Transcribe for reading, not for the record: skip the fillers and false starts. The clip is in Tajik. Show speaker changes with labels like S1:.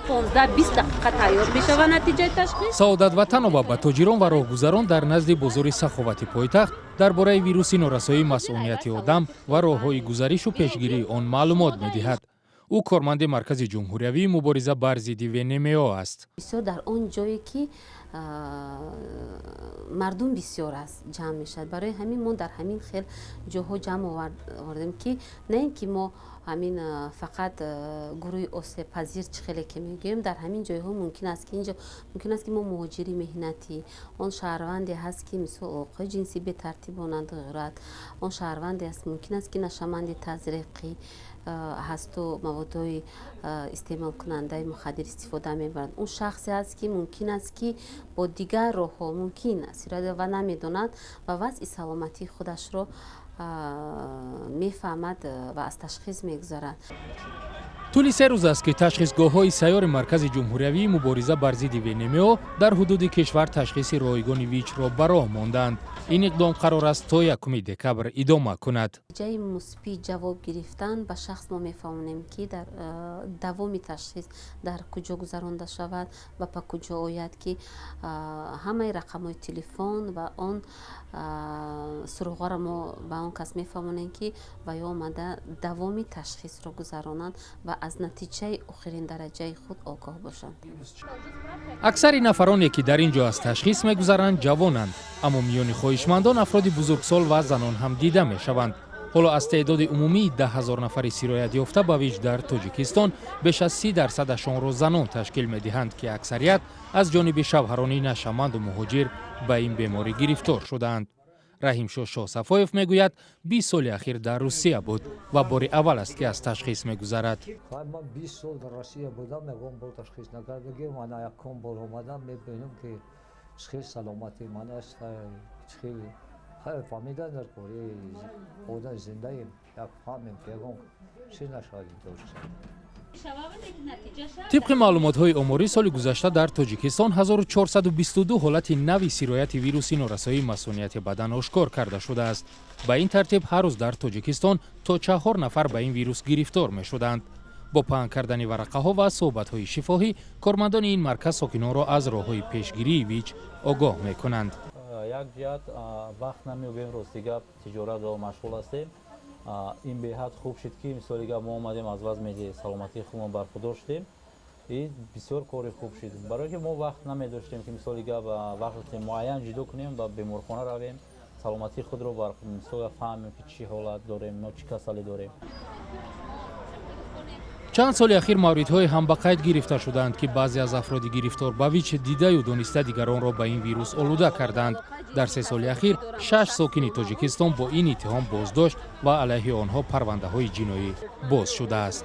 S1: 15-20 дақиқа тайёр мешавад натиҷаи ташхис.
S2: Саодат Ватанова ба тоҷирон ва роҳгузарон дар назди бозори Саховати пойтахт дар бораи вируси норасоии масунияти одам ва роҳҳои гузаришу пешгирии он маълумот медиҳад. Ӯ корманди Маркази ҷумҳуриявии мубориза бар зидди ВНМО аст.
S1: Бисёр дар он ҷое, ки мардум бисёр аст, ҷамъ мешавад. Барои ҳамин мо дар ҳамин хел ҷоҳо ҷамъ овардем, ки на ин ки мо ҳамин фақат гурӯҳи осебпазир, чӣ хеле ки мегӯем, дар ҳамин ҷойҳо мумкин аст, ки инҷо мумкин аст, ки мо муҳоҷири меҳнатӣ, он шаҳрванде ҳаст, ки мисол алоқаи ҷинсӣ бетартибона дорад, он шаҳрванде аст, мумкин аст, ки нашаманди тазриқӣ ҳасту маводҳои истеъмолкунандаи мухаддир истифода мебарад, он шахсе ҳаст, ки мумкин аст, ки бо дигар роҳҳо мумкин сироят ва намедонад ва вазъи саломатии худашро мефаҳмад ва аз ташхис мегузарад.
S2: Тӯли 3 рӯз аст, ки ташхисгоҳҳои сайёри Маркази ҷумҳуриявии мубориза бар зидди ВНМО дар ҳудуди кишвар ташхиси ройгони ВИЧ-ро ба роҳ мондаанд. Ин иқдом қарор аст то 1 декабр идома кунад.
S1: Натиҷаи мусбӣ ҷавоб гирифтан ба шахс мо мефаҳмонем, ки дар давоми ташхис дар куҷо гузаронда шавад ва ба куҷо ояд, ки ҳамаи рақамҳои телефон ва он суроғаро мо ба он кас мефаҳмонем, ки ва ё омада давоми ташхисро гузаронанд ва аз натиҷаи охирин дараҷаи худ огоҳ бошанд.
S2: Аксари нафароне, ки дар ин ҷо аз ташхис мегузаранд, ҷавонанд, аммо миёни хоҳишмандон афроди бузургсол ва занон ҳам дида мешаванд. Ҳоло аз теъдоди умумии 10 000 нафари сироятёфта ба ВИЧ дар Тоҷикистон беш аз 30 дарсадашонро занон ташкил медиҳанд, ки аксарият аз ҷониби шавҳарони нашъаманду муҳоҷир ба ин беморӣ гирифтор шудаанд. Раҳимшо Шоҳсафоев мегӯяд, 20 соли ахир дар Русия буд ва бори аввал аст, ки аз ташхис мегузарад.
S3: Ман 20 сол дар Россия будам, ягон бор ташхис накардагим. Ана якум бор омадам, мебинам, ки чӣ хел саломатии ман аст, чӣ хел фаҳмидан дар кори ода зиндаем, як фаҳмем, ки ягон чиз нашавад.
S2: Тибқи маълумотҳои оморӣ, соли гузашта дар Тоҷикистон 1422 ҳолати нави сирояти вируси норасоии масунияти бадан ошкор карда шудааст. Ба ин тартиб, ҳар рӯз дар Тоҷикистон то чаҳор нафар ба ин вирус гирифтор мешуданд. Бо паҳн кардани варақаҳо ва суҳбатҳои шифоҳӣ, кормандони ин марказ сокинонро аз роҳҳои пешгирии ВИЧ огоҳ мекунанд.
S4: Як ҷиҳат вақт намеёбем, рости гап, тиҷоратро машғул ҳастем. Ин беҳад хуб шуд, ки мисоли гап мо омадем, аз вазъи саломатии худмон бархурдор шудем и бисёр кори хуб шуд, барое ки мо вақт намедоштем, ки мисоли гап вақти муайян ҷудо кунем ба беморхона равем, саломатии худро мисол фаҳмем, ки чӣ ҳолат дорем, мо чӣ касалӣ дорем.
S2: Чанд соли ахир мавридҳое ҳам ба қайд гирифта шудаанд, ки баъзе аз афроди гирифтор ба ВИЧ дидаю дониста дигаронро ба ин вирус олуда карданд. Дар 3 соли ахир шаш сокини Тоҷикистон бо ин иттиҳом боздошт ва алайҳи онҳо парвандаҳои ҷиноӣ боз шудааст.